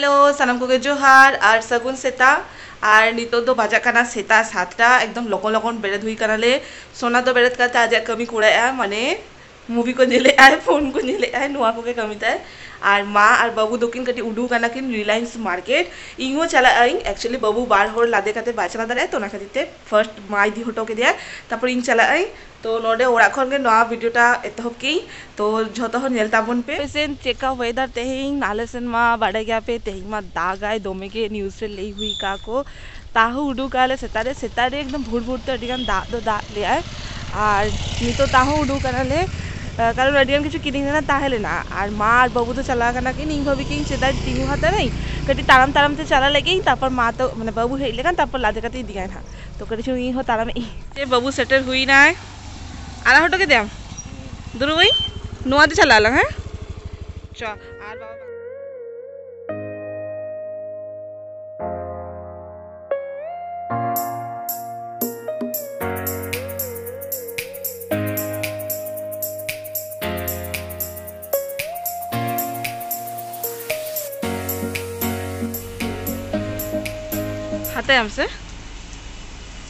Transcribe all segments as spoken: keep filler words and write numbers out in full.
ᱛᱚ ᱥᱟᱱᱟᱢ ᱠᱚᱜᱮ ᱡᱚᱦᱟᱨ ᱟᱨ ᱥᱟᱹᱜᱩᱱ ᱥᱮᱛᱟᱜ᱾ ᱟᱨ ᱱᱤᱛᱚᱜ ᱫᱚ ᱵᱟᱡᱟᱜ ᱠᱟᱱᱟ ᱥᱮᱛᱟᱜ ᱥᱟᱛᱴᱟ, ᱮᱠᱫᱚᱢ ᱞᱚᱜᱚᱱ ᱞᱚᱜᱚᱱ ᱵᱮᱨᱮᱫ ᱦᱩᱭ ᱠᱟᱱᱟᱞᱮ᱾ ᱥᱳᱱᱟ ᱫᱚ ᱵᱮᱨᱮᱫ ᱠᱟᱛᱮ ᱟᱡᱟᱜ ᱠᱟᱹᱢᱤ ᱠᱚᱨᱟᱣᱮᱫᱼᱟ, ᱢᱟᱱᱮ movie ᱠᱚ ᱧᱮᱞᱮᱫᱼᱟᱭ, phone ᱠᱚ ᱧᱮᱞᱮᱫᱼᱟᱭ, ᱱᱚᱣᱟ ᱠᱚᱜᱮ ᱠᱟᱹᱢᱤ ᱛᱟᱭ᱾ ᱟᱨ ᱢᱟ ᱟᱨ ᱵᱟᱹᱵᱩ ᱫᱚᱠᱤᱱ ᱠᱟᱹᱴᱤᱡ ᱩᱰᱩᱠ ᱟᱠᱟᱱᱟ ᱠᱤᱱ Reliance Market᱾ ᱤᱧ ᱦᱚᱸ ᱪᱟᱞᱟᱜ ᱟᱹᱧ, actually ᱵᱟᱹᱵᱩ ᱵᱟᱨ ᱦᱚᱲ ᱞᱟᱫᱮ ᱠᱟᱛᱮ ᱵᱟᱭ ᱪᱟᱞᱟᱣ ᱫᱟᱲᱮᱭᱟᱜᱼᱟ, ᱛᱚ ᱚᱱᱟ ᱠᱷᱟᱹᱛᱤᱨ ᱛᱮ first ᱢᱟᱭ ᱤᱫᱤ ᱦᱚᱴᱚ ᱠᱮᱫᱮᱭᱟ, ᱛᱟᱨᱯᱚᱨ ᱤᱧ ᱪᱟᱞᱟᱜ ᱟᱹᱧ᱾ ᱛᱚ ᱱᱚᱰᱮ ᱚᱲᱟᱜ ᱠᱷᱚᱱ ᱜᱮ ᱱᱚᱣᱟ video ᱴᱟ ᱮᱛᱚᱦᱚᱵ ᱠᱮᱜ ᱟᱹᱧ, ᱛᱚ ᱡᱷᱚᱛᱚ ᱦᱚᱲ ᱧᱮᱞ ᱛᱟᱵᱚᱱ ᱯᱮ᱾ ᱟᱯᱮ ᱥᱮᱱ ᱪᱮᱫᱠᱟ weather ᱛᱮᱦᱮᱧ? ᱟᱞᱮ ᱥᱮᱱ ᱢᱟ ᱵᱟᱰᱟᱭ ᱜᱮᱭᱟ ᱯᱮ, ᱛᱮᱦᱮᱧ ᱢᱟ ᱫᱟᱜᱟᱭ ᱫᱚᱢᱮ ᱜᱮ, news ᱨᱮ ᱞᱟᱹᱭ ᱦᱩᱭ ᱟᱠᱟᱫ ᱠᱚ᱾ ᱛᱟᱦᱩ ᱩᱰᱩᱠ ᱟᱞᱮ ᱥᱮᱛᱟᱜ ᱨᱮ, ᱥᱮᱛᱟᱜ ᱨᱮ ᱮᱠᱫᱚᱢ ᱵᱷᱳᱨ ᱵᱷᱳᱨ ᱛᱮ ᱟᱹᱰᱤ ᱜᱟᱱ ᱫᱟᱜ ᱫᱚ ᱫᱟᱜ ᱞᱮᱜᱼᱟᱭ᱾ ᱟᱨ ᱱᱤᱛᱚᱜ ᱛᱟᱦᱩ ᱩᱰᱩᱠ ᱠᱟᱱᱟᱞᱮ, ᱟᱨ ᱠᱟᱨᱚᱱ ᱟᱹᱰᱤ ᱜᱟᱱ ᱠᱤᱪᱷᱩ ᱠᱤᱨᱤᱧ ᱨᱮᱱᱟᱜ ᱛᱟᱦᱮᱸ ᱞᱮᱱᱟ᱾ ᱟᱨ ᱢᱟ ᱟᱨ ᱵᱟᱹᱵᱩ ᱫᱚ ᱪᱟᱞᱟᱣ ᱠᱟᱱᱟ ᱠᱤᱱ, ᱤᱧ ᱵᱷᱟᱹᱵᱤ ᱠᱤᱱ ᱪᱮᱫᱟᱜ ᱛᱤᱸᱜᱩ ᱦᱟᱛᱟᱲᱟᱹᱧ, ᱠᱟᱹᱴᱤᱡ ᱛᱟᱲᱟᱢ ᱛᱟᱲᱟᱢ ᱛᱮ ᱪᱟᱞᱟᱜ ᱞᱟᱹᱜᱤᱫ, ᱛᱟᱨᱯᱚᱨ ᱢᱟ ᱛᱚ ᱢᱟᱱᱮ ᱵᱟᱹᱵᱩ ᱦᱮᱡ ᱞᱮᱠᱷᱟᱱ ᱛᱟᱨᱯᱚᱨ ᱞᱟᱫᱮ ᱠᱟᱛᱮ ᱤᱫᱤᱭᱟᱭ ᱱᱟᱦᱟᱜ᱾ ᱛᱚ ᱠᱟᱹᱴᱤᱡ ᱪᱩᱞᱩᱝ ᱤᱧ ᱦᱚᱸ ᱛᱟᱲᱟᱢᱮᱫ ᱟᱹᱧ᱾ ᱡᱮ ᱵᱟᱹᱵᱩ ᱥᱮᱴᱮᱨ ᱦᱩᱭᱱᱟᱭ, ᱟᱲᱟᱜ ᱦᱚᱴᱚ ᱠᱮᱫᱮᱭᱟᱢ? ᱫᱩᱲᱩᱵ ᱟᱹᱧ, ᱱᱚᱣᱟ ᱛᱮ ᱪᱟᱞᱟᱜ ᱟᱞᱟᱝ, ᱦᱮᱸ? ᱪᱚ᱾ ᱟᱨ ᱵᱟᱵᱟ ᱦᱟᱛᱟᱭᱟᱢ ᱥᱮ?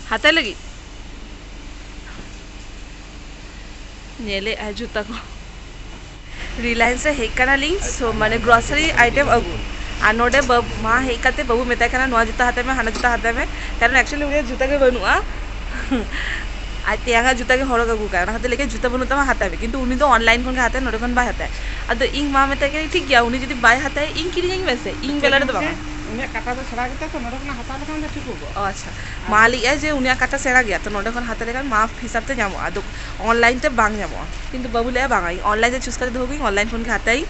ᱦᱟᱛᱟᱭ ᱞᱟᱹᱜᱤᱫ? ᱧᱮᱞᱮᱫ ᱟᱭ ᱡᱩᱛᱟ ᱠᱚ᱾ Reliance ᱨᱮ ᱦᱮᱡ ᱠᱟᱱᱟᱞᱤᱧ, so ᱢᱟᱱᱮ grocery item ᱟᱹᱜᱩ᱾ ᱟᱨ ᱱᱚᱰᱮ ᱵᱟᱹᱵ-, ᱢᱟ ᱦᱮᱡ ᱠᱟᱛᱮ ᱵᱟᱹᱵᱩ ᱢᱮᱛᱟᱭ ᱠᱟᱱᱟ, "ᱱᱚᱣᱟ ᱡᱩᱛᱟ ᱦᱟᱛᱟᱭ ᱢᱮ, ᱦᱟᱱᱟ ᱡᱩᱛᱟ ᱦᱟᱛᱟᱭ ᱢᱮ", ᱠᱟᱨᱚᱱ actually ᱩᱱᱤᱭᱟᱜ ᱡᱩᱛᱟ ᱜᱮ ᱵᱟᱹᱱᱩᱜᱼᱟ᱾ ᱟᱡ ᱛᱮᱭᱟᱝᱟᱜ ᱡᱩᱛᱟ ᱜᱮ ᱦᱚᱨᱚᱜ ᱟᱹᱜᱩ ᱠᱟᱜᱼᱟ, ᱚᱱᱟ ᱠᱷᱟᱹᱛᱤᱨ ᱞᱟᱹᱭ ᱠᱮᱫ, "ᱡᱩᱛᱟ ᱵᱟᱹᱱᱩᱜ ᱛᱟᱢᱟ, ᱦᱟᱛᱟᱭ ᱢᱮ", ᱠᱤᱱᱛᱩ ᱩᱱᱤ ᱫᱚ online ᱠᱷᱚᱱ ᱜᱮ ᱦᱟᱛᱟᱭᱟ, ᱱᱚᱰᱮ ᱠᱷᱚᱱ ᱵᱟᱭ ᱦᱟᱛᱟᱭᱟ᱾ ᱟᱫᱚ ᱤᱧ ᱢᱟ ᱢᱮᱛᱟᱭ ᱠᱟᱹᱱᱟᱹᱧ, "ᱴᱷᱤᱠ ᱜᱮᱭᱟ, ᱩᱱᱤ ᱡᱩᱫᱤ ᱵᱟᱭ ᱦᱟᱛᱟᱭᱟ, ᱤᱧ ᱠᱤᱨᱤᱧᱟᱹᱧ ᱢᱮᱥᱮ, ᱤᱧ ᱵᱮᱞᱟ ᱨᱮᱫᱚ ᱵᱟᱝᱟ᱾" ᱩᱱᱤᱭᱟᱜ ᱠᱟᱴᱟ ᱫᱚ ᱥᱮᱬᱟ ᱜᱮᱛᱟᱭᱟ ᱛᱚ, ᱱᱚᱰᱮ ᱠᱷᱚᱱᱟᱜ ᱦᱟᱛᱟᱣ ᱞᱮᱠᱷᱟᱱ ᱫᱚ ᱴᱷᱤᱠᱚᱜᱚᱜᱼᱟ᱾ ᱚ, ᱟᱪᱪᱷᱟ᱾ ᱢᱟ ᱞᱟᱹᱭᱮᱫᱼᱟᱭ ᱡᱮ ᱩᱱᱤᱭᱟᱜ ᱠᱟᱴᱟ ᱥᱮᱬᱟ ᱜᱮᱭᱟ, ᱛᱚ ᱱᱚᱰᱮ ᱠᱷᱚᱱ ᱦᱟᱛᱟᱣ ᱞᱮᱠᱷᱟᱱ ᱢᱟᱯ ᱦᱤᱥᱟᱹᱵ ᱛᱮ ᱧᱟᱢᱚᱜᱼᱟ, ᱟᱫᱚ online ᱛᱮ ᱵᱟᱝ ᱧᱟᱢᱚᱜᱼᱟ᱾ ᱠᱤᱱᱛᱩ ᱵᱟᱹᱵᱩ ᱞᱟᱹᱭᱟ, "ᱵᱟᱝᱟ, ᱤᱧ online ᱛᱮ choose ᱠᱟᱛᱮ ᱫᱚᱦᱚ ᱠᱟᱜ ᱟᱹᱧ, online ᱠᱷᱚᱱ ᱜᱮ ᱦᱟᱛᱟᱭᱟᱹᱧ,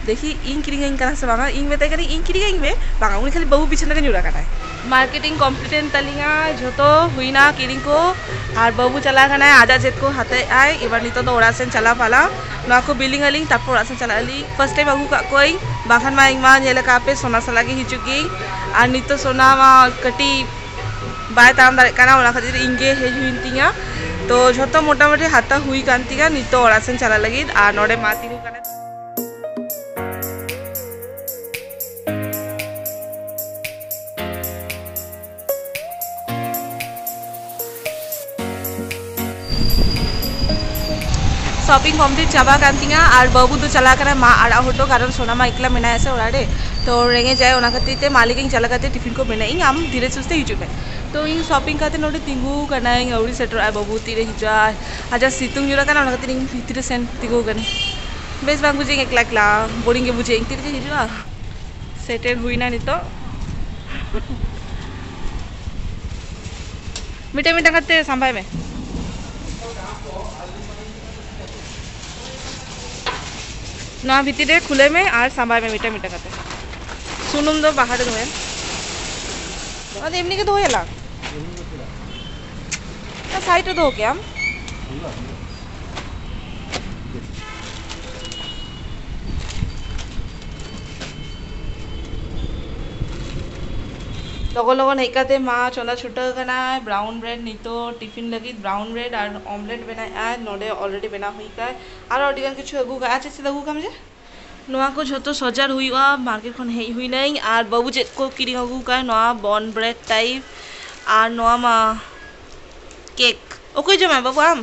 ᱫᱮᱠᱷᱤ ᱤᱧ ᱠᱤᱨᱤᱧᱟᱹᱧ ᱠᱟᱱᱟ ᱥᱮ ᱵᱟᱝᱟ, ᱤᱧ ᱢᱮᱛᱟᱭ ᱠᱟᱹᱱᱟᱹᱧ ᱤᱧ ᱠᱤᱨᱤᱧᱟᱹᱧ ᱢᱮ", ᱵᱟᱝᱟ, ᱩᱱᱤ ᱠᱷᱟᱹᱞᱤ ᱵᱟᱹᱵᱩ ᱯᱤᱪᱷᱚᱱ ᱨᱮᱜᱮ ᱧᱩᱨ ᱟᱠᱟᱱᱟᱭ᱾ Marketing complete ᱮᱱ ᱛᱟᱹᱞᱤᱧᱟ, ᱡᱷᱚᱛᱚ ᱦᱩᱭᱱᱟ ᱠᱤᱨᱤᱧ ᱠᱚ, ᱟᱨ ᱵᱟᱹᱵᱩ ᱪᱟᱞᱟᱣ ᱠᱟᱱᱟᱭ ᱟᱡᱟᱜ ᱪᱮᱫ ᱠᱚ ᱦᱟᱛᱟᱣᱮᱫ ᱟᱭ᱾ ᱮᱵᱟᱨ ᱱᱤᱛᱚᱜ ᱫᱚ ᱚᱲᱟᱜ ᱥᱮᱱ ᱪᱟᱞᱟᱣ ᱯᱟᱞᱟ, ᱱᱚᱣᱟ ᱠᱚ billing ᱟᱹᱞᱤᱧ, ᱛᱟᱨᱯᱚᱨ ᱚᱲᱟᱜ ᱥᱮᱱ ᱪᱟᱞᱟᱜ ᱟᱹᱞᱤᱧ᱾ First time ᱟᱹᱜᱩ ᱠᱟᱜ ᱠᱚᱣᱟᱧ, ᱵᱟᱝᱠᱷᱟᱱ ᱢᱟ ᱤᱧ ᱢᱟ ᱧᱮᱞ ᱟᱠᱟᱫ ᱯᱮ ᱥᱳᱱᱟ ᱥᱟᱞᱟᱜ ᱜᱮ ᱦᱤᱡᱩᱜ ᱜᱮ, ᱟᱨ ᱱᱤᱛᱚᱜ ᱥᱳᱱᱟ ᱢᱟ ᱠᱟᱹᱴᱤᱡ ᱵᱟᱭ ᱛᱟᱲᱟᱢ ᱫᱟᱲᱮᱭᱟᱜ ᱠᱟᱱᱟ, ᱚᱱᱟ ᱠᱷᱟᱹᱛᱤᱨ ᱤᱧ ᱜᱮ ᱦᱮᱡ ᱦᱩᱭᱮᱱ ᱛᱤᱧᱟ᱾ ᱛᱚ ᱡᱷᱚᱛᱚ ᱢᱚᱴᱟᱢᱩᱴᱤ ᱦᱟᱛᱟᱣ ᱦᱩᱭ ᱠᱟᱱ ᱛᱤᱧᱟ, ᱱᱤᱛᱚᱜ ᱚᱲᱟᱜ ᱥᱮᱱ ᱪᱟᱞᱟᱜ ᱞᱟᱹᱜᱤᱫ᱾ ᱟᱨ ᱱᱚᱰᱮ ᱢᱟ ᱛᱤᱸᱜᱩ ᱠᱟᱱᱟ᱾ ᱥᱚᱯᱤᱝ ᱠᱚᱢᱯᱞᱤᱴ ᱪᱟᱵᱟ ᱠᱟᱱ ᱛᱤᱧᱟ ᱟᱨ ᱵᱟᱹᱵᱩ ᱫᱚ ᱪᱟᱞᱟᱣ ᱠᱟᱱᱟᱭ ᱢᱟ ᱟᱲᱟᱜ ᱦᱚᱴᱚ, ᱠᱟᱨᱚᱱ ᱥᱳᱱᱟ ᱢᱟ ᱮᱠᱞᱟ ᱢᱮᱱᱟᱭᱟ ᱥᱮ ᱚᱲᱟᱜ ᱨᱮ, ᱛᱚ ᱨᱮᱸᱜᱮᱡᱟᱭ, ᱚᱱᱟ ᱠᱷᱟᱹᱛᱤᱨ ᱛᱮ ᱢᱟ ᱞᱟᱹᱭ ᱠᱤᱧ ᱪᱟᱞᱟᱣ ᱠᱟᱛᱮ ᱴᱤᱯᱷᱤᱱ ᱠᱚ ᱵᱮᱱᱟᱣ ᱤᱧ, ᱟᱢ ᱫᱷᱤᱨᱮ ᱥᱩᱥᱛᱮ ᱦᱤᱡᱩᱜ ᱢᱮ᱾ ᱛᱚ ᱤᱧ ᱥᱚᱯᱤᱝ ᱠᱟᱛᱮ ᱱᱚᱰᱮ ᱛᱤᱸᱜᱩ ᱠᱟᱱᱟᱭ, ᱟᱹᱣᱨᱤ ᱥᱮᱴᱮᱨᱚᱜᱼᱟ ᱵᱟᱹᱵᱩ, ᱛᱤᱨᱮ ᱦᱤᱡᱩᱜᱼᱟ? ᱟᱨ ᱡᱟ ᱥᱤᱛᱩᱝ ᱡᱚᱨᱟ ᱠᱟᱱᱟ, ᱚᱱᱟ ᱠᱷᱟᱹᱛᱤᱨ ᱤᱧ ᱵᱷᱤᱛᱤᱨ ᱨᱮ ᱥᱮᱱ ᱛᱤᱸᱜᱩ ᱠᱟᱹᱱᱟᱹᱧ᱾ ᱵᱮᱥ ᱵᱟᱝ ᱵᱩᱡᱷᱟᱹᱜ ᱮᱠᱞᱟ ᱮᱠᱞᱟ, ᱵᱳᱨᱤᱝ ᱜᱮ ᱵᱩᱡᱷᱟᱹᱜ ᱤᱧ, ᱛᱤᱨᱮ ᱡᱮ ᱦᱤᱡᱩᱜᱼᱟ? ᱥᱮᱴᱮᱨ ᱦᱩᱭᱱᱟ ᱱᱤᱛᱚᱜ᱾ ᱢᱤᱫᱴᱟᱝ ᱢᱤᱫᱴᱟᱝ ᱠᱟᱛᱮ ᱥᱟᱢᱵᱟᱭ ᱢᱮ᱾ ᱱᱚᱣᱟ ᱵᱷᱤᱛᱤᱨ ᱨᱮ ᱠᱷᱩᱞᱟᱹᱭ ᱢᱮ ᱟᱨ ᱥᱟᱢᱵᱟᱭ ᱢᱮ ᱢᱤᱫᱴᱟᱝ ᱢᱤᱫᱴᱟᱝ ᱠᱟᱛᱮ᱾ ᱥᱩᱱᱩᱢ ᱫᱚ ᱵᱟᱦᱟ ᱨᱮ ᱫᱚᱦᱚᱭᱟ᱾ ᱱᱚᱣᱟ ᱫᱚ ᱮᱢᱱᱤ ᱜᱮ ᱫᱚᱦᱚᱭᱟᱞᱟᱝ᱾ ᱥᱟᱭᱤᱰ ᱨᱮ ᱫᱚᱦᱚ ᱠᱮᱜᱼᱟᱢ᱾ ᱞᱚᱜᱚᱱ ᱞᱚᱜᱚᱱ ᱦᱮᱡ ᱠᱟᱛᱮ ᱢᱟ ᱪᱚᱸᱫᱟ ᱪᱷᱩᱴᱟᱹᱣ ᱠᱟᱱᱟᱭ ᱵᱨᱟᱣᱩᱱ ᱵᱨᱮᱰ᱾ ᱱᱤᱛᱚᱜ ᱴᱤᱯᱷᱤᱱ ᱞᱟᱹᱜᱤᱫ ᱵᱨᱟᱣᱩᱱ ᱵᱨᱮᱰ ᱟᱨ ᱚᱢᱞᱮᱴ ᱵᱮᱱᱟᱣᱮᱫᱼᱟᱭ᱾ ᱱᱚᱰᱮ ᱚᱞᱨᱮᱰᱤ ᱵᱮᱱᱟᱣ ᱦᱩᱭ ᱠᱟᱭ᱾ ᱟᱨᱚ ᱟᱹᱰᱤ ᱜᱟᱱ ᱠᱤᱪᱷᱩ ᱟᱹᱜᱩ ᱠᱟᱜᱼᱟ᱾ ᱪᱮᱫ ᱪᱮᱫ ᱟᱹᱜᱩ ᱠᱟᱜ ᱢᱮ ᱡᱮ? ᱱᱚᱣᱟ ᱠᱚ ᱡᱷᱚᱛᱚ ᱥᱚᱡᱟᱨ ᱦᱩᱭᱩᱜᱼᱟ᱾ ᱢᱟᱨᱠᱮᱴ ᱠᱷᱚᱱ ᱦᱮᱡ ᱦᱩᱭ ᱱᱟᱹᱧ᱾ ᱟᱨ ᱵᱟᱹᱵᱩ ᱪᱮᱫ ᱠᱚ ᱠᱤᱨᱤᱧ ᱟᱹᱜᱩ ᱠᱟᱜᱼᱟ? ᱱᱚᱣᱟ ᱵᱚᱱ ᱵᱨᱮᱰ ᱴᱟᱭᱤᱯ ᱟᱨ ᱱᱚᱣᱟ ᱢᱟ ᱠᱮᱠ᱾ ᱚᱠᱚᱭ ᱡᱚᱢᱟ ᱵᱟᱹᱵᱩ, ᱟᱢ?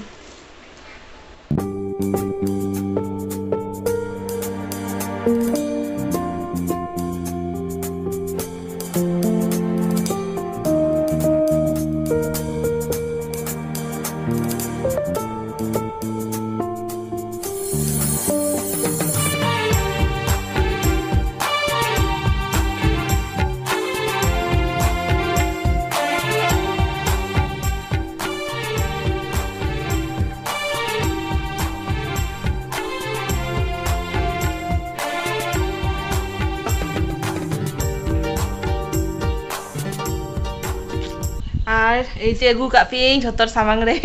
ᱟᱨ ᱮᱭ ᱡᱮ ᱟᱹᱜᱩ ᱠᱟᱜ ᱯᱮᱭᱟᱹᱧ ᱡᱷᱚᱛᱚ ᱦᱚᱲ ᱥᱟᱢᱟᱝ ᱨᱮ᱾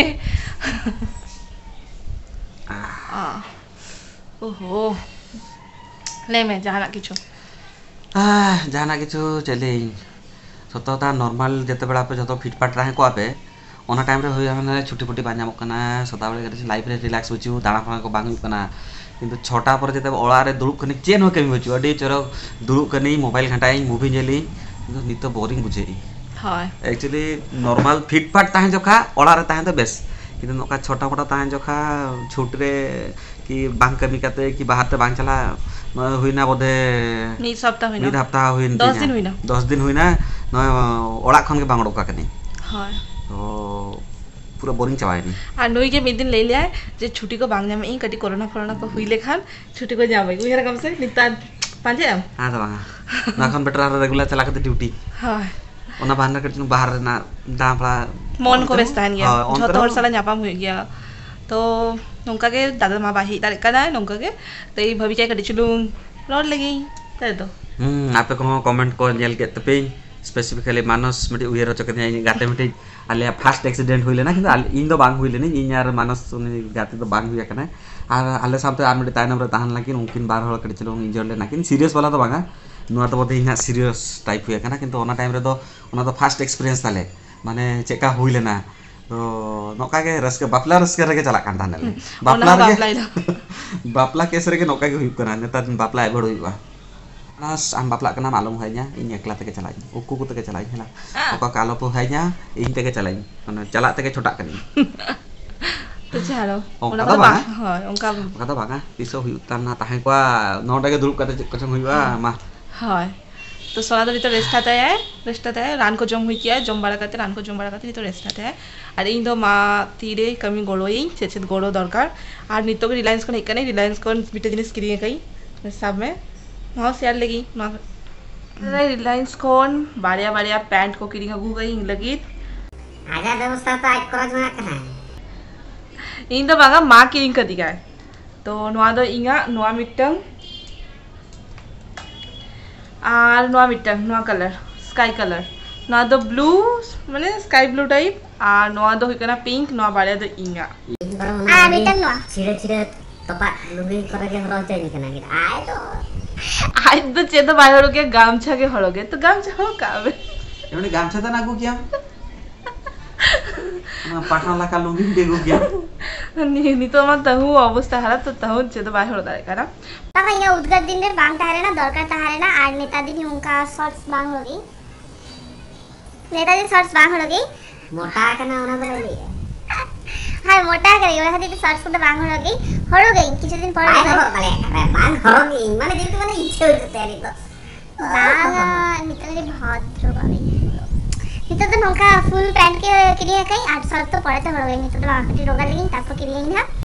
ᱚ᱾ ᱳᱦᱳ᱾ ᱞᱟᱹᱭ ᱢᱮ ᱡᱟᱦᱟᱱᱟᱜ ᱠᱤᱪᱷᱩ᱾ ᱟᱦ, ᱡᱟᱦᱟᱱᱟᱜ ᱠᱤᱪᱷᱩ ᱪᱮᱫ ᱞᱟᱹᱭᱟᱹᱧ? ᱡᱷᱚᱛᱚ ᱛᱟ ᱱᱚᱨᱢᱟᱞ ᱡᱮᱛᱮ ᱵᱮᱲᱟ ᱯᱮ ᱡᱷᱚᱛᱚ ᱯᱷᱤᱴ ᱯᱷᱟᱴ ᱛᱟᱦᱮᱸ ᱠᱚᱜᱼᱟ ᱯᱮ, ᱚᱱᱟ ᱴᱟᱭᱤᱢ ᱨᱮ ᱦᱩᱭᱩᱜᱼᱟ ᱢᱟᱱᱮ ᱪᱷᱩᱴᱤ ᱯᱷᱩᱴᱤ ᱵᱟᱝ ᱧᱟᱢᱚᱜ ᱠᱟᱱᱟ, ᱥᱚᱫᱟ ᱵᱮᱲᱟ ᱠᱟᱹᱴᱤᱡ ᱞᱟᱭᱤᱯᱷ ᱨᱮ ᱨᱤᱞᱮᱠᱥ ᱵᱩᱡᱷᱟᱹᱣ, ᱫᱟᱬᱟ ᱯᱷᱟᱬᱟ ᱠᱚ ᱵᱟᱝ ᱦᱩᱭᱩᱜ ᱠᱟᱱᱟ᱾ ᱠᱤᱱᱛᱩ ᱪᱷᱚᱴᱟ ᱯᱚᱨᱮ ᱡᱮᱛᱮ ᱚᱲᱟᱜ ᱨᱮ ᱫᱩᱲᱩᱵ ᱠᱟᱹᱱᱟᱹᱧ, ᱪᱮᱫ ᱦᱚᱸ ᱠᱟᱹᱢᱤ ᱵᱟᱹᱪᱩᱜᱼᱟ, ᱟᱹᱰᱤ ᱪᱚᱨᱚᱠ ᱫᱩᱲᱩᱵ ᱠᱟᱹᱱᱟᱹᱧ, ᱢᱳᱵᱟᱭᱤᱞ ᱜᱷᱟᱱᱴᱟᱭᱟᱹᱧ, ᱢᱩᱵᱷᱤ ᱧᱮᱞᱤᱧ, ᱠᱤᱱᱛᱩ ᱱᱤᱛᱚᱜ ᱵᱳᱨᱤᱝ ᱵᱩᱡᱷᱟᱹᱣᱮᱫᱼᱟᱹᱧ᱾ ᱦᱳᱭ᱾ ᱮᱠᱪᱩᱭᱮᱞᱤ ᱱᱚᱨᱢᱟᱞ ᱯᱷᱤᱴ ᱯᱷᱟᱴ ᱛᱟᱦᱮᱸ ᱡᱚᱠᱷᱟ ᱚᱲᱟᱜ ᱨᱮ ᱛᱟᱦᱮᱸ ᱫᱚ ᱵᱮᱥ, ᱤᱧ ᱫᱚ ᱱᱚᱝᱠᱟ ᱪᱷᱳᱴᱟ ᱢᱳᱴᱟ ᱛᱟᱦᱮᱸ ᱡᱚᱠᱷᱟ ᱪᱷᱩᱴ ᱨᱮ ᱠᱤ ᱵᱟᱝ ᱠᱟᱹᱢᱤ ᱠᱟᱛᱮ ᱠᱤ ᱵᱟᱦᱟᱨ ᱛᱮ ᱵᱟᱝ ᱪᱟᱞᱟᱜ, ᱱᱚᱜᱼᱚᱭ ᱦᱩᱭᱱᱟ ᱵᱚᱫᱷᱮ ᱢᱤᱫ ᱥᱚᱯᱛᱟ ᱦᱩᱭᱱᱟ᱾ ᱢᱤᱫ ᱦᱟᱯᱛᱟ ᱦᱩᱭᱮᱱ ᱫᱚᱥ ᱛᱤᱧᱟ᱾ ᱫᱤᱱ ᱦᱩᱭᱱᱟ᱾ ᱫᱚᱥ ᱫᱤᱱ ᱦᱩᱭᱱᱟ, ᱱᱚᱜᱼᱚᱭ ᱚᱲᱟᱜ ᱠᱷᱚᱱ ᱜᱮ ᱵᱟᱝ ᱚᱰᱚᱠ ᱟᱠᱟᱱᱟᱹᱧ᱾ ᱦᱳᱭ᱾ ᱛᱚ ᱯᱩᱨᱟᱹ ᱵᱳᱨᱤᱝ ᱪᱟᱵᱟᱭᱮᱱᱟᱹᱧ᱾ ᱟᱨ ᱱᱩᱭ ᱜᱮ ᱢᱤᱫ ᱫᱤᱱ ᱞᱟᱹᱭ ᱞᱮᱭᱟᱭ ᱡᱮ ᱪᱷᱩᱴᱤ ᱠᱚ ᱵᱟᱝ ᱧᱟᱢᱮᱫ ᱤᱧ, ᱠᱟᱹᱴᱤᱡ ᱠᱳᱨᱳᱱᱟ ᱯᱷᱳᱨᱳᱱᱟ ᱠᱚ ᱦᱩᱭ ᱞᱮᱠᱷᱟᱱ ᱪᱷᱩᱴᱤ ᱠᱚ ᱧᱟᱢᱟᱹᱧ᱾ ᱩᱭᱦᱟᱹᱨ ᱟᱠᱟᱢ ᱥᱮ? ᱱᱮᱛᱟᱨ ᱯᱟᱸᱡᱟᱭᱟᱢ? ᱟᱫᱚ ᱵᱟᱝᱟ, ᱱᱚᱣᱟ ᱠᱷᱚᱱ ᱵᱮᱴᱟᱨ ᱟᱨᱚ ᱨᱮᱜᱩᱞᱟᱨ ᱪᱟᱞᱟᱣ ᱠᱟᱛᱮ ᱰᱤᱭᱩᱴᱤ᱾ ᱦᱳᱭ᱾ ᱚᱱᱟ ᱵᱟᱦᱟᱱᱟ ᱠᱟᱹᱴᱤᱡ ᱪᱩᱞᱩᱝ ᱵᱟᱦᱟᱨ ᱨᱮᱱᱟᱜ ᱫᱟᱬᱟ ᱵᱟᱲᱟ ᱢᱚᱱ ᱠᱚ ᱚᱱᱛᱮ ᱵᱮᱥ ᱛᱟᱦᱮᱱ ᱜᱮᱭᱟ᱾ ᱦᱳᱭ, ᱚᱱᱛᱮ ᱡᱷᱚᱛᱚ ᱦᱚᱲ ᱨᱮᱦᱚᱸ᱾ ᱥᱟᱞᱟᱜ ᱧᱟᱯᱟᱢ ᱦᱩᱭᱩᱜ ᱜᱮᱭᱟ᱾ ᱛᱚ ᱱᱚᱝᱠᱟ ᱜᱮ ᱫᱟᱫᱟ ᱢᱟ ᱵᱟᱭ ᱦᱮᱡ ᱫᱟᱲᱮᱭᱟᱜ ᱠᱟᱱᱟ, ᱱᱚᱝᱠᱟ ᱜᱮ᱾ ᱛᱚ ᱤᱧ ᱵᱷᱟᱹᱵᱤ ᱠᱮᱫᱟ ᱠᱟᱹᱴᱤᱡ ᱪᱩᱞᱩᱝ ᱨᱚᱲ ᱞᱮᱜᱤᱧ, ᱛᱟᱭ ᱛᱚ? ᱦᱩᱸ, ᱟᱯᱮ ᱠᱚᱦᱚᱸ ᱠᱚᱢᱮᱱᱴ ᱠᱚ ᱧᱮᱞ ᱠᱮᱫ ᱛᱟᱯᱮᱭᱟᱹᱧ, ᱥᱯᱮᱥᱤᱯᱷᱤᱠᱟᱞᱤ ᱢᱟᱱᱚᱥ ᱢᱤᱫᱴᱤᱡ ᱩᱭᱦᱟᱹᱨ ᱦᱚᱪᱚ ᱠᱮᱫᱤᱧᱟ, ᱤᱧᱟᱹᱜ ᱜᱟᱛᱮ ᱢᱤᱫᱴᱤᱡ ᱟᱞᱮᱭᱟᱜ ᱯᱷᱟᱥᱴ ᱮᱠᱥᱤᱰᱮᱱᱴ ᱦᱩᱭ ᱞᱮᱱᱟ, ᱠᱤᱱᱛᱩ ᱟᱞᱮ, ᱤᱧ ᱫᱚ ᱵᱟᱝ ᱦᱩᱭ ᱞᱮᱱᱟᱹᱧ, ᱤᱧ ᱟᱨ ᱢᱟᱱᱚᱥ ᱩᱱᱤ ᱜᱟᱛᱮ ᱫᱚ ᱵᱟᱝ ᱦᱩᱭ ᱟᱠᱟᱱᱟ᱾ ᱟᱨ ᱟᱞᱮ ᱥᱟᱶᱛᱮ ᱟᱨ ᱢᱤᱫᱴᱤᱡ ᱛᱟᱭᱱᱚᱢ ᱨᱮ ᱛᱟᱦᱮᱸ ᱞᱮᱱᱟ ᱠᱤᱱ, ᱩᱱᱠᱤᱱ ᱵᱟᱨ ᱦᱚᱲ ᱠᱟᱹᱴᱤᱡ ᱪᱩᱞᱩᱝ ᱤᱱᱡᱟᱨ ᱞᱮᱱᱟ ᱠᱤᱱ, ᱥᱤᱨᱤᱭᱟᱥ ᱵᱟᱞᱟ ᱫᱚ ᱵᱟᱝᱟ, ᱱᱚᱣᱟ ᱫᱚ ᱵᱚᱫᱷᱮ ᱤᱧᱟᱹᱜ ᱥᱤᱨᱤᱭᱟᱥ ᱴᱟᱭᱤᱯ ᱦᱩᱭ ᱟᱠᱟᱱᱟ, ᱠᱤᱱᱛᱩ ᱚᱱᱟ ᱴᱟᱭᱤᱢ ᱨᱮᱫᱚ ᱚᱱᱟ ᱫᱚ ᱯᱷᱟᱥᱴ ᱮᱠᱥᱯᱤᱨᱤᱭᱮᱱᱥ ᱛᱟᱞᱮ, ᱢᱟᱱᱮ ᱪᱮᱫᱠᱟ ᱦᱩᱭ ᱞᱮᱱᱟ᱾ ᱛᱚ ᱱᱚᱝᱠᱟ ᱜᱮ ᱨᱟᱹᱥᱠᱟᱹ, ᱵᱟᱯᱞᱟ ᱨᱟᱹᱥᱠᱟᱹ ᱨᱮᱜᱮ ᱪᱟᱞᱟᱜ ᱠᱟᱱ ᱛᱟᱦᱮᱸ ᱞᱮ᱾ ᱚᱱᱟ ᱵᱟᱯᱞᱟ ᱦᱚᱸ ᱨᱮᱜᱮ ᱵᱟᱯᱞᱟ ᱦᱤᱞᱳᱜ᱾ ᱵᱟᱯᱞᱟ ᱠᱮᱥ ᱨᱮᱜᱮ ᱱᱚᱝᱠᱟ ᱜᱮ ᱦᱩᱭᱩᱜ ᱠᱟᱱᱟ, ᱱᱮᱛᱟᱨ ᱫᱤᱱ ᱵᱟᱯᱞᱟ ᱮᱵᱷᱚᱭᱮᱰ ᱦᱩᱭᱩᱜᱼᱟ᱾ ᱟᱢ ᱵᱟᱯᱞᱟᱜ ᱠᱟᱱᱟᱢ, ᱟᱞᱚᱢ ᱦᱮᱡ ᱤᱧᱟ, ᱤᱧ ᱮᱠᱞᱟ ᱛᱮᱜᱮ ᱪᱟᱞᱟᱜ ᱤᱧ, ᱩᱠᱩ ᱩᱠᱩ ᱛᱮᱜᱮ ᱪᱟᱞᱟᱜ ᱤᱧ, ᱦᱮᱞᱟ᱾ ᱦᱮᱸ᱾ ᱚᱠᱟ ᱠᱚ ᱟᱞᱚ ᱯᱮ ᱦᱮᱡ ᱤᱧᱟ, ᱤᱧ ᱛᱮᱜᱮ ᱪᱟᱞᱟᱜ ᱤᱧ, ᱢᱟᱱᱮ ᱪᱟᱞᱟᱜ ᱛᱮᱜᱮ ᱪᱷᱚᱴᱟᱜ ᱠᱟᱹᱱᱟᱹᱧ᱾ ᱛᱚ ᱪᱟᱞᱚ, ᱚᱱᱠᱟ ᱚᱱᱟ ᱫᱚ ᱠᱚᱫᱚ ᱵᱟᱝᱟ᱾ ᱵᱟᱝ, ᱦᱳᱭ, ᱚᱱᱠᱟ ᱚᱱᱠᱟ ᱫᱚ ᱵᱟᱝᱟ, ᱛᱤᱥᱚᱜ ᱦᱩᱭᱩᱜ ᱛᱟᱢ ᱱᱟ ᱛᱟᱦᱮᱸ ᱠᱚᱜᱼᱟ, ᱱᱚᱰᱮ ᱜᱮ ᱫᱩᱲᱩᱵ ᱠᱟᱛᱮ ᱪᱮᱫ ᱠᱚᱪᱚᱝ ᱦᱩᱭᱩᱜᱼᱟ, ᱢᱟ᱾ ᱦᱳᱭ᱾ ᱛᱚ ᱥᱳᱱᱟ ᱫᱚ ᱱᱤᱛᱚᱜ ᱨᱮᱥᱴ ᱦᱟᱛᱟᱭᱟᱭ, ᱨᱮᱥᱴ ᱦᱟᱛᱟᱭᱟᱭ, ᱨᱟᱱ ᱠᱚ ᱡᱚᱢ ᱦᱩᱭ ᱠᱮᱜᱼᱟ, ᱡᱚᱢ ᱵᱟᱲᱟ ᱠᱟᱛᱮ, ᱨᱟᱱ ᱠᱚ ᱡᱚᱢ ᱵᱟᱲᱟ ᱠᱟᱛᱮ ᱱᱤᱛᱚᱜ ᱨᱮᱥᱴ ᱦᱟᱛᱟᱭᱟᱭ᱾ ᱟᱨ ᱤᱧ ᱫᱚ ᱢᱟ ᱛᱤᱨᱮ ᱠᱟᱹᱢᱤ ᱜᱚᱲᱚᱭᱟᱹᱧ, ᱪᱮᱫ ᱪᱮᱫ ᱜᱚᱲᱚ ᱫᱚᱨᱠᱟᱨ᱾ ᱟᱨ ᱱᱤᱛᱚᱜ ᱜᱮ ᱨᱤᱞᱟᱭᱮᱱᱥ ᱠᱷᱚᱱ ᱦᱮᱡ ᱠᱟᱹᱱᱟᱹᱧ, ᱨᱤᱞᱟᱭᱮᱱᱥ ᱠᱷᱚᱱ ᱢᱤᱫᱴᱮᱱ ᱡᱤᱱᱤᱥ ᱠᱤᱨᱤᱧ ᱟᱠᱟᱫᱟᱹᱧ, ᱥᱟᱵ ᱢᱮ, ᱱᱚᱣᱟ ᱥᱮᱭᱟᱨ ᱞᱟᱹᱜᱤᱫ᱾ ᱱᱚᱣᱟ ᱨᱤᱞᱟᱭᱮᱱᱥ ᱠᱷᱚᱱ ᱵᱟᱨᱭᱟ ᱵᱟᱨᱭᱟ ᱯᱮᱱᱴ ᱠᱚ ᱠᱤᱨᱤᱧ ᱟᱹᱜᱩ ᱟᱠᱟᱫᱟᱹᱧ ᱤᱧ ᱞᱟᱹᱜᱤᱫ᱾ ᱟᱡᱟᱜ ᱵᱮᱵᱚᱥᱛᱷᱟ ᱛᱚ ᱟᱡ ᱠᱚᱨᱟᱣ ᱡᱚᱝᱟᱜ ᱠᱟᱱᱟᱭ᱾ ᱤᱧ ᱫᱚ ᱵᱟᱝᱟ, ᱢᱟ ᱠᱤᱨᱤᱧ ᱠᱟᱫᱤᱧᱟᱭ᱾ ᱛᱚ ᱱᱚᱣᱟ ᱫᱚ ᱤᱧᱟᱹᱜ, ᱱᱚᱣᱟ ᱢᱤᱫᱴᱟᱝ, ᱟᱨ ᱱᱚᱣᱟ ᱢᱤᱫᱴᱟᱝ, ᱱᱚᱣᱟ ᱠᱟᱞᱟᱨ, ᱥᱠᱟᱭ ᱠᱟᱞᱟᱨ᱾ ᱱᱚᱣᱟ ᱫᱚ ᱵᱞᱩ, ᱢᱟᱱᱮ ᱥᱠᱟᱭ ᱵᱞᱩ ᱴᱟᱭᱤᱯ, ᱟᱨ ᱱᱚᱣᱟ ᱫᱚ ᱦᱩᱭᱩᱜ ᱠᱟᱱᱟ ᱯᱤᱝᱠ᱾ ᱱᱚᱣᱟ ᱵᱟᱨᱭᱟ ᱫᱚ ᱤᱧᱟᱹᱜ᱾ ᱤᱧ ᱵᱚᱨᱚᱝ ᱚᱱᱟ ᱟᱨ ᱠᱚᱜᱮ ᱢᱤᱫᱴᱟᱝ ᱱᱚᱣᱟ᱾ ᱪᱷᱤᱲᱟᱹ ᱪᱷᱤᱲᱟᱹ ᱛᱚᱯᱟᱜ ᱞᱩᱜᱤ ᱠᱚᱨᱮ ᱜᱮ ᱦᱚᱨᱚᱜ ᱦᱚᱪᱚᱧ ᱠᱟᱱᱟ᱾ ᱟᱡ ᱫᱚ ᱟᱡ ᱫᱚ ᱪᱮᱫ ᱫᱚ ᱵᱟᱭ ᱦᱚᱨᱚᱜ ᱜᱮᱭᱟ, ᱜᱟᱢᱪᱷᱟ ᱜᱮ ᱦᱚᱨᱚᱜ ᱜᱮᱭᱟ᱾ ᱛᱚ ᱜᱟᱢᱪᱷᱟ ᱦᱚᱨᱚᱜ ᱠᱟᱜ ᱢᱮ᱾ ᱮᱢᱱᱤ ᱜᱟᱢᱪᱷᱟ ᱫᱟᱱ ᱟᱹᱜᱩ ᱠᱮᱭᱟᱢ, ᱚᱱᱟ ᱯᱟᱴᱷᱟ ᱞᱟᱠᱟ ᱞᱩᱝᱜᱤ ᱢᱤᱫᱴᱤᱡ ᱟᱹᱜᱩ ᱠᱮᱭᱟᱢ᱾ ᱱᱤ- ᱱᱤᱛᱚᱜ ᱢᱟ ᱛᱟᱹᱦᱩ ᱚᱵᱚᱥᱛᱟ ᱦᱟᱨᱟᱯ, ᱛᱚ ᱛᱟᱹᱦᱩ ᱪᱮᱫ ᱫᱚ ᱵᱟᱭ ᱦᱚᱨᱚᱜ ᱫᱟᱲᱮᱭᱟᱜ ᱠᱟᱱᱟ᱾ ᱵᱟᱵᱟ ᱤᱧᱟᱹᱜ ᱩᱫᱽᱜᱟᱹᱨ ᱫᱤᱱ ᱨᱮ ᱵᱟᱝ ᱛᱟᱦᱮᱸ ᱞᱮᱱᱟ, ᱫᱚᱨᱠᱟᱨ ᱛᱟᱦᱮᱸ ᱞᱮᱱᱟ, ᱟᱨ ᱱᱮᱛᱟᱨ ᱫᱤᱱ ᱚᱱᱠᱟ ᱥᱚᱨᱴᱥ ᱵᱟᱝ ᱦᱚᱨᱚᱜ ᱜᱤᱧ᱾ ᱱᱮᱛᱟᱨ ᱫᱤᱱ ᱥᱚᱨᱴᱥ ᱵᱟᱝ ᱦᱚᱨᱚᱜ ᱜᱤᱧ᱾ ᱢᱚᱴᱟ ᱟᱠᱟᱱᱟ ᱚᱱᱟ ᱫᱚ ᱵᱟᱭ ᱞᱟᱹᱭᱮᱜᱼᱟ᱾ ᱦᱮᱸ, ᱢᱚᱴᱟ ᱠᱟᱱᱟᱧ, ᱚᱱᱟ ᱠᱷᱟᱹᱛᱤᱨ ᱛᱮ shorts ᱠᱚᱫᱚ ᱵᱟᱝ ᱦᱚᱨᱚᱜ ᱜᱤᱧ᱾ ᱦᱚᱨᱚᱜ ᱜᱤᱧ ᱠᱤᱪᱷᱩ ᱫᱤᱱ ᱯᱚᱨ᱾ ᱵᱟᱝ ᱦᱚᱨᱚᱜ ᱫᱟᱲᱮᱭᱟᱜ ᱠᱟᱱᱟ, ᱵᱟᱝ ᱦᱚᱨᱚᱜ ᱜᱤᱧ, ᱢᱟᱱᱮ ᱡᱮᱦᱮᱛᱩ ᱢᱟᱱᱮ ᱤᱪᱪᱷᱟᱹ ᱦᱩᱭᱩᱜ ᱛᱟᱭᱟ ᱱᱤᱛᱚᱜ᱾ ᱵᱟᱝᱟ, ᱱᱤᱛᱚᱜ ᱫᱚ ᱵᱷᱚᱫᱨᱚ ᱵᱟᱵᱤ᱾ ᱱᱤᱛᱚᱜ ᱫᱚ ᱱᱚᱝᱠᱟ full pant ᱜᱮ ᱠᱤᱨᱤᱧ ᱟᱠᱟᱫᱟᱹᱧ, ᱟᱨ shorts ᱫᱚ ᱯᱚᱨᱮ ᱛᱮ ᱦᱚᱨᱚᱜ ᱜᱤᱧ᱾ ᱱᱤᱛᱚᱜ ᱫᱚ ᱵᱟᱝ, ᱠᱟᱹᱴᱤᱡ ᱨᱳᱜᱟ ᱞᱮᱜᱤᱧ, ᱛᱟᱨᱯᱚᱨ ᱠᱤᱨᱤᱧ ᱟᱹᱧ ᱦᱟᱸᱜ᱾